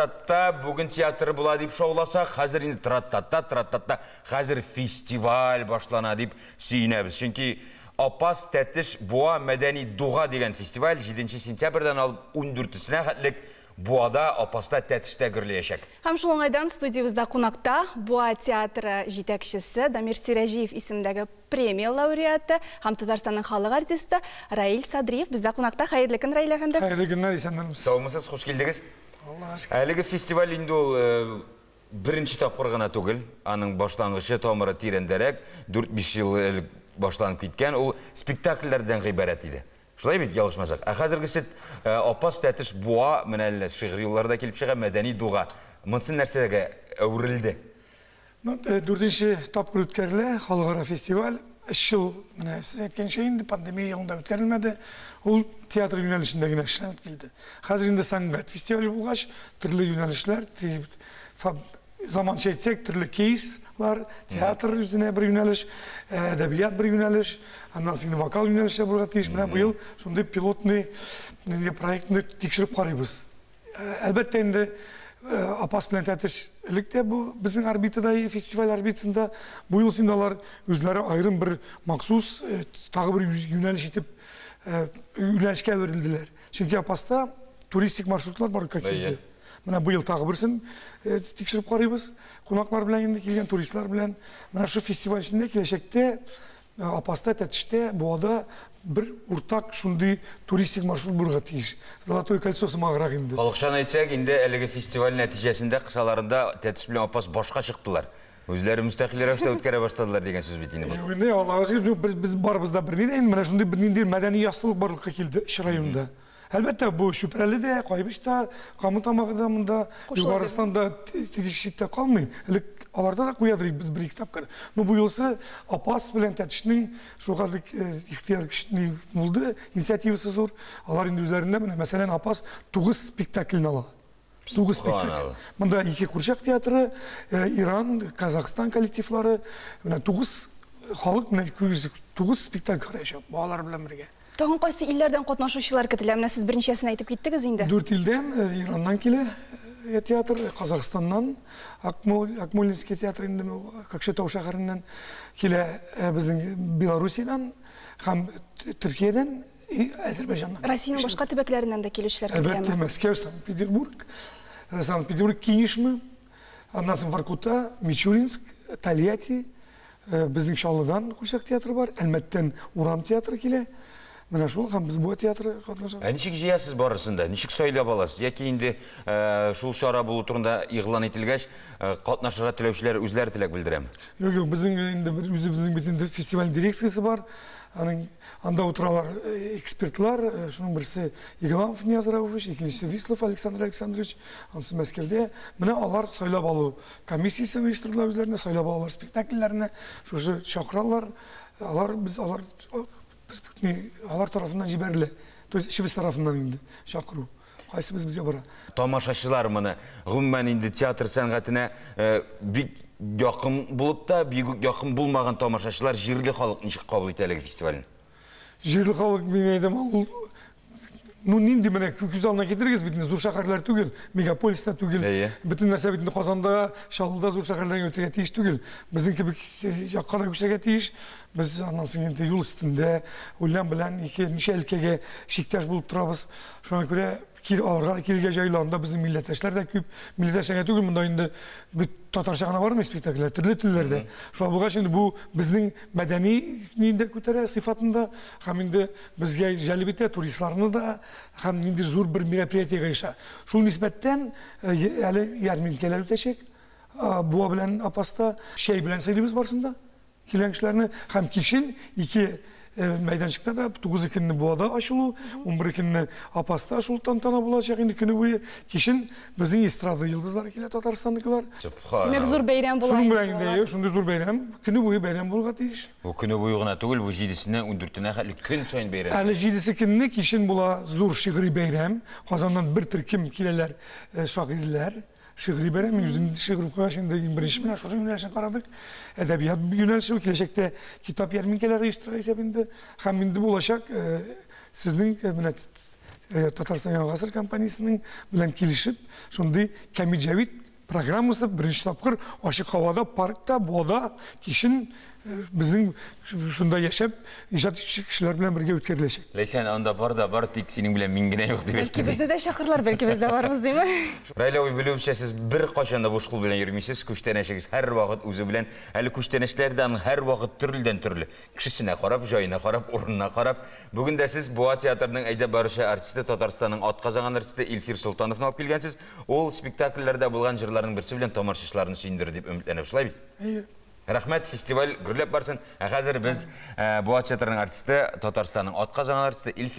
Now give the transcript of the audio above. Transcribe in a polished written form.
Тратта бүген театр була дип шауласак, хәзер инде тратта тратта хәзер фестиваль башлана дип сөенәбез. Чөнки Апас, Тәтеш, Буа мәдәни дуга дигән фестиваль 7 сентябрьдән алып 14-сенә хәтлек Буада, Апаста, Тәтештә гөрләячәк. Һәм шул уңайдан студиябездә кунакта Буа театры җитәкчесе Дамир Сираҗиев исемендәге премия лауреаты һәм Татарстанның халык артисты Раил Садриев бездә кунакта. Хәерле көн, Раил әфәнде. Хәерле көннәр, исәннәрмесез. Саумысыз, хуш килдегез. Аллаһка шөкер. Әлеге фестиваль инде ул беренче тапкыр гына түгел, аның башлангычы, тамыры тирәндәрәк, 4-5 ел элек башланып киткән, ул спектакльләрдән гыйбарәт иде. Шулай бит, ялгышмасак. Ә хәзергесе Апас, Тәтеш, Буа, менә әле шигъри юллар да килеп чыга, мәдәни дуга. Монысы нәрсәгә әверелде? Ну, дүртенче тапкыр үткәрелә халыкара фестиваль. 3 ел, менә сез әйткәнчә инде, пандемия елында үткәрелмәде. Ул театр юнәлешендә генә эшләнеп килде. Хәзер инде сәнгать фестивале булгач, төрле юнәлешләр, заманча әйтсәк, төрле кейслар, театр үзенә бер юнәлеш, әдәбият бер юнәлеш, аннан соң вокал юнәлеше булырга тиеш. Менә быел шундый пилотный проектны тикшереп карыйбыз. Әлбәттә инде, Апас белән Тәтеш элек тә бу безнең орбитада, фестиваль орбитасында. Бу юлы инде алар үзләре аерым бер махсус тагы бер юнәлеш итеп юнәлешкә әверелделәр. Чөнки Апаста туристик маршрутлар барлыкка килде. Менә быел тагы берсен тикшереп карыйбыз. Кунаклар белән инде килгән туристлар белән. Менә шул фестиваль эчендә киләчәктә Апаста, Тәтештә, Буада бер уртак шундый туристик маршрут булырга тиеш. Золотое кольцо сымаграк инде. Халыкчан әйтсәк, инде әлеге фестиваль нәтиҗәсендә, кысаларында Тәтеш белән Апас башка чыктылар. Үзләре мөстәкыйль рәвештә үткәрә башладылар дигән сүз бит инде бу. Юк инде, Аллага шөкер, без барыбыз да берни дә инде, менә шундый бернинди мәдәни яссылык барлыкка килде өч районда. Әлбәттә, бу Чүпрәле дә, Кайбыч та, Кама Тамагы да монда, Югарыстан да теге читтә калмый. Элек аларда да куядыр идек без бер-ике тапкыр. Но бу юлысы Апас белән Тәтешнең шулкадәр ихтыяр көчле булды, инициативасы зур. Алар инде үзләрендә менә, мәсәлән, Апас 9 спектакльне ала. 9 спектакль. Монда ике курчак театры, Иран, Казахстан коллективлары, менә 9 халык менә 9 спектакль караячак балалар белән бергә. Тагын кайсы илләрдән катнашучылар көтелә? Менә сез берничәсен әйтеп киттегез инде. 4 илдән, Ираннан килә театр, Казахстаннан, Акмолинский театр инде, Кокшетау шәһәреннән килә, безнең Белоруссиядән һәм Төркиядән и Азербайҗаннан. Россиянең башка төбәкләреннән дә килүчеләр көтеләме? Әлбәттә, Мәскәү, Санкт-Петербург, Санкт-Петербург, Кинешма, аннан соң Воркута, Мичуринск, Тольятти, безнең Чаллыдан курчак театры бар, Әлмәттән Урам театры килә. Менә шул, һәм без Буа театры катнашабыз. Ә ничек җыясыз барысын да? Ничек сайлап аласыз? Яки инде шул чара булу турында игълан ителгәч, катнашырга теләүчеләр үзләре теләк белдерәме? Юк, юк, безнең инде бер үзебезнең бит инде фестиваль дирекциясе бар. Аның анда утыралар экспертлар, шуның берсе Игламов Нияз Рауфович, икенчесе Вислов Александр Александрович, анысы Мәскәүдә. Менә алар сайлап алу комиссиясен оештырдылар үзләренә, сайлап алалар спектакльләрне, шушы чакыралар, алар без алар алар тарафыннан җибәрелә. То есть эшебез тарафыннан инде чакыру. Кайсыбыз безгә бара. Тамашачылар моны гомумән инде театр сәнгатенә бик якын булып та, бик үк якын булмаган тамашачылар, җирле халык ничек кабул итә әлеге фестивальне? Җирле халык, мин әйтәм, ул ну нинди менә күз алдына китерегез бит, зур шәһәрләр түгел, мегаполис та түгел. Бөтен нәрсә бит Казанда, Чаллыда зур шәһәрләргә үтәргә тиеш түгел. Безнең кебек якка да күчәргә тиеш. Без аннан соң инде юл өстендә, Ульян белән ике ничә өлкәгә чиктәш булып торабыз. Шуңа күрә аларга килергә җайлы, анда безнең милләттәшләр дә күп. Милләттәшләргә түгел, монда инде бит татарча гына бармый спектакльләр, төрле телләрдә. Шулай булгач инде бу безнең мәдәни нинди күтәрә сыйфатында һәм инде безгә җәлеп итә туристларны да һәм нинди зур бер мероприятиегә иша. Шул нисбәттән әле ярминкәләр үтәчәк. Буа белән Апаста чәй белән сыйлыйбыз барсын да. Килгән кешеләрне һәм кичен ике мәйданчыкта да 9 көнне Буада ачылу, 11 көнне Апаста шул тантана булачак инде көне буе. Кичен безнең эстрада йолдызлары килә, Татарстанныкылар. Димәк, зур бәйрәм була. Шуның белән инде шундый зур бәйрәм, көне буе бәйрәм булырга тиеш. Бу көне буе гына түгел, бу 7-сеннән 14-енә хәтле көн саен бәйрәм. Әле 7-се көнне кичен була зур шигъри бәйрәм. Казаннан бер төркем киләләр шагыйрьләр. Шигъри бәйрәм, мин үзем шигырь укыгач инде иң беренче менә шушы юнәлешне карадык. Әдәбият юнәлеше, киләчәктә китап ярминкәләре оештырырга исәп инде. Һәм инде булачак сезнең менә Татарстан Яңа гасыр компаниясенең белән килешеп, шундый Кәмит Җәвит программасы беренче тапкыр ачык һавада, паркта, Буада кичен безнең шунда яшәп, иҗат итүче кешеләр белән бергә үткәреләчәк. Ләйсән, анда бар да бар, тик синең белән мин генә юк дип Бәлки безне дә чакырлар, бәлки без дә барырбыз, димме? Раил абый, белүемчә, сез беркайчан да буш кул белән йөрмисез, күчтәнәчегез һәрвакыт үзе белән. Әле күчтәнәчләр дә аның һәрвакыт төрледән-төрле. Кешесенә карап, җаена карап, урынына карап. Бүген дә сез Буа театрының әйдәп баручы артисты, Татарстанның атказанган артисты Илфир Солтановны алып килгәнсез. Ул спектакльләрдә булган җырларның берсе белән тамашачыларны сөендерер дип өметләнәм. Шулай бит? Әйе. Рәхмәт, фестиваль гөрләп барсын. Ә хәзер без Буа театрының артисты, Татарстанның атказанган артисты Илфир.